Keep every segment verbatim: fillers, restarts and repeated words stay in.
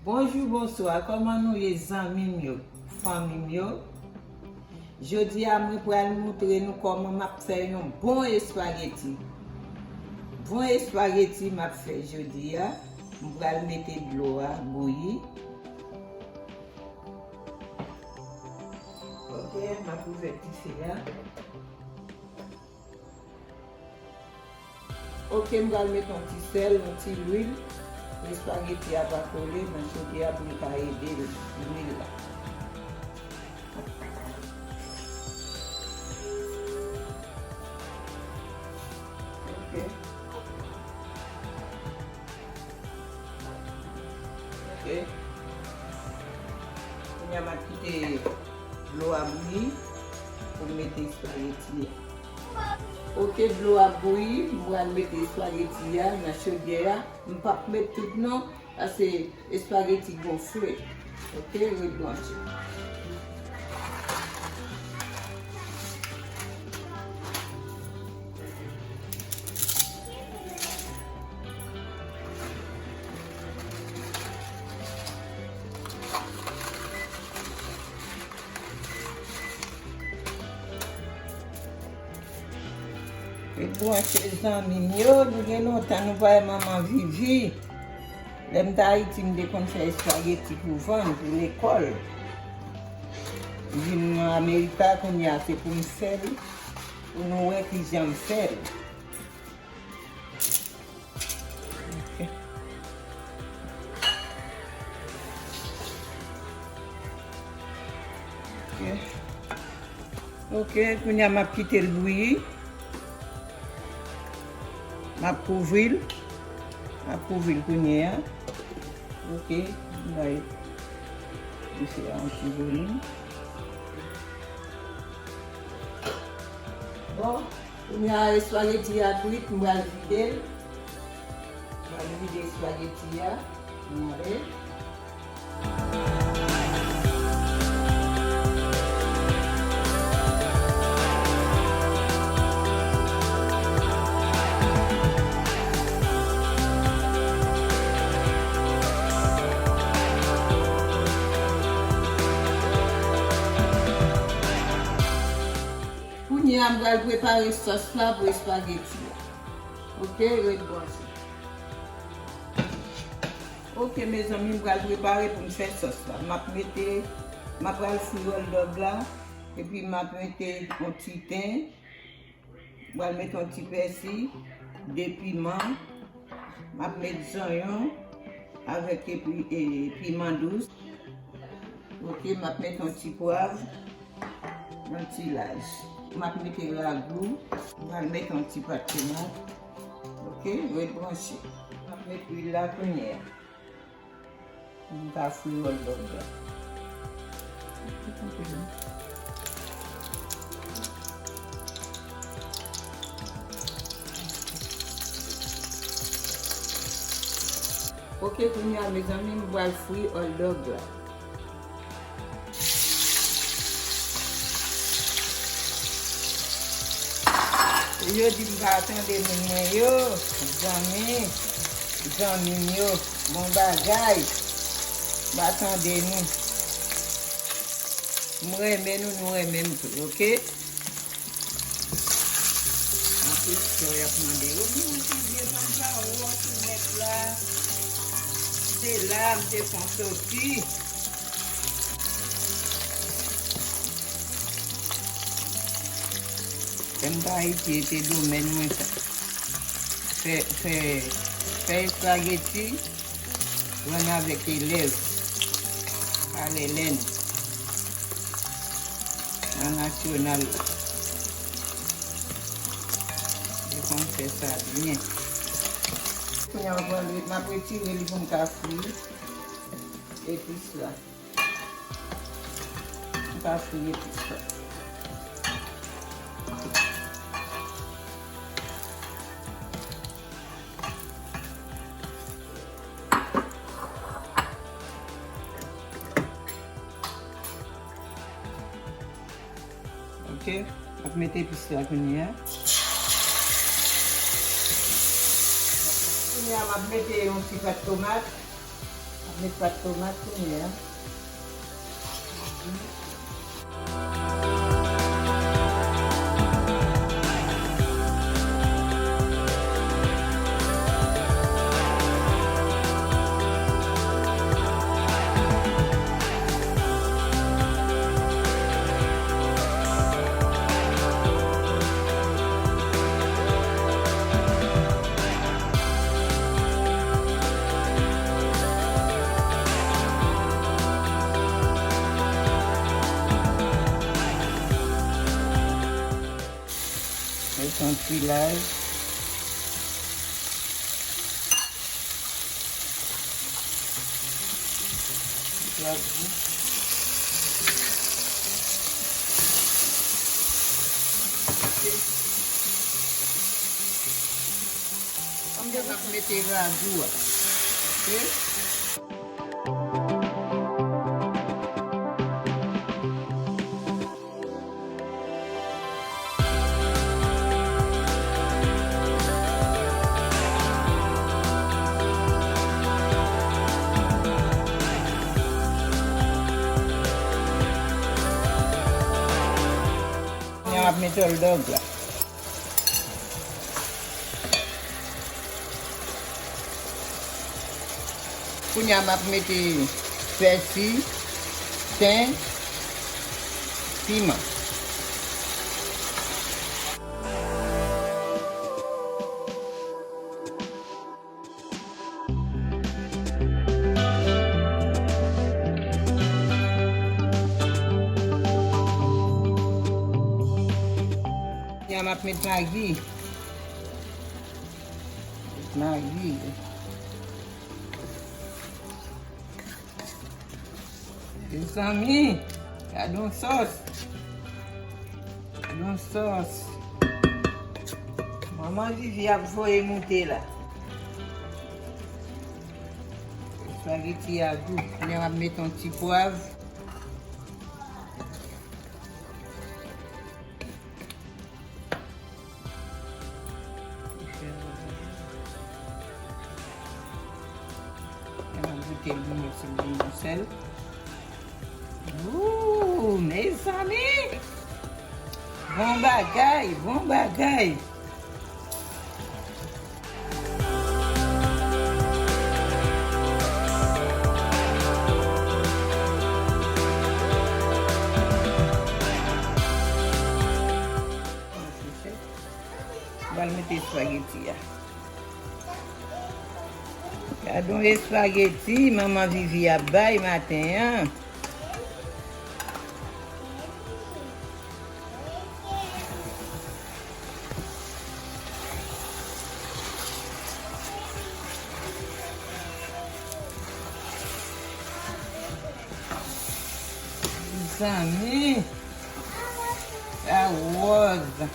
Bonjou, bonswa, kòman nou ye zanmi m yo, fanmi m yo? Jodi a mwen pral moutre nou kòman m ap fè yon bon espageti. Bon espageti m ap fè jodi a. M pral mete dlo a bouyi. Ok, m ap ouvè dife a. Ok, m pral met yon ti sèl, yon ti lwil, pou espageti a pa kole nan chodyè a, pou l ka ede lwil la. Ok. Ok. Kounye a m ap kite dlo a bouyi pou m mete espageti a. Ok, dlo a bouyi, m pral mete espageti a nan chodyè a. M p ap met tout non, paske espageti gonfle. Ok, ret branche. Ret branche zanmi m yo, nou gen lontan nou pa wè manman Vivi. Lè m t Ayiti, m te konn fè espageti pou vann, pou lekòl. M vin nan Amerik la, kounye a se pou m fè l, pou nou wè kijan m fè l. Ok. Ok. Ok, kounye a m ap kite l bouyi. M ap kouvri l. M ap kouvri l kounye a. Ok, m bay dife a yon ti volim. Bon, kounye a espageti a kwit, m pral vide l. M pral vide espageti a. Gade. Kounye a, m pral prepare sòs la pou espageti a. Ok, ret branche. Ok, mezanmi, m pral prepare pou m fè sòs la. M ap mete, m ap pral fri hot dog la, epi m ap mete yon ti ten, m pral mete yon ti pèsi, de piman, m ap met zonyon avèk epi, e, piman dous. Ok, m ap met yon ti pwav, yon ti laj. M ap mete ragou, m pral met yon ti pat tomat. Ok, ret branche. M ap met lwil la kounye a. M ka fri hot dog la. Ok, kounye a, mezanmi, m pral fri hot dog la. Yo di m pa tande moun mwen yo, zanmi, zanmi m yo, bon bagay, m pa tande nou. M renmen nou, nou renmen m tou, ok? Anpil sò y ap mande yo, "Moun ki byen konn pa wò sou nèt la, se la m te fon soti." Lè m t Ayiti, e te domèn mwen sa. Fè, fè, fè espageti. Jwenn avèk elèv Alèlèn nan nasyonal la. Li konn fè sa byen. Kounye a, m ap, m ap retire li pou m ka fri epis la. M ka fri epis la. Ok, m ap mete epis la kounye a. Kounye a, m ap mete yon ti pat tomat. M ap Met pat tomat kounye a. Met yon ti lay. Kounye a m ap mete ragou a. Oke? Kounye a m ap mete oldòg la. Kounye a m ap mete pèsi, ten, piman. Kounye a m ap met magi. Magi. Mezanmi, gade yon sòs. Gade yon sòs. Manman Vivi ap voye moute la. Espageti a gou. Kounye a m ap met yon ti pwav. Mwen goute l pou mwen si l vin yon sèl. Ooh, mezanmi! Bon bagay, bon bagay! M pral mete espageti a. Gade yon espageti manman Vivi ap bay maten an. Mezanmi, sa wòz.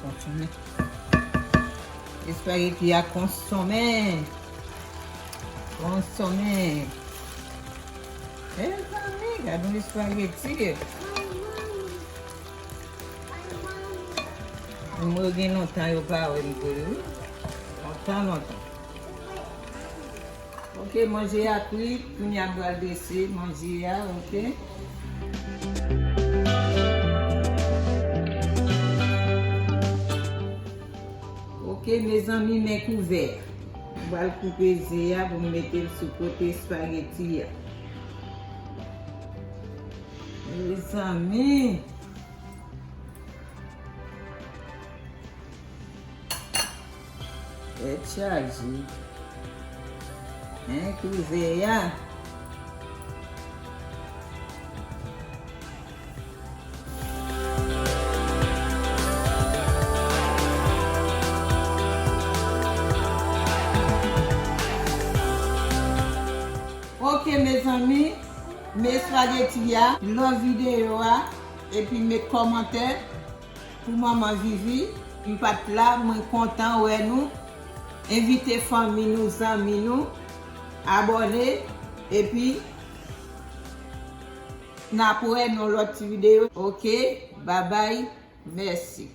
Kontinye. Espageti a konsonmen. Konsonmen. Mezanmi, gade yon espageti. Mwen gen lontan yo pa wè m vre wi. Lontan, lontan. Ok, manje a kwit, kounye a m pral drese manje a, ok? Ok, mezanmi, men kouvè. M pral koupe ze a pou m mete l sou kote espageti a. Mezanmi! Tèt chaje. Men kouvè a. Mezanmi, men espageti a, love videyo a, epi met kòmantè pou manman Vivi. M pa t la, mwen kontan wè nou. Envite fanmi nou, zanmi nou, abòne, epi n ap wè nan lòt ti videyo. Oke, babay, mèsi.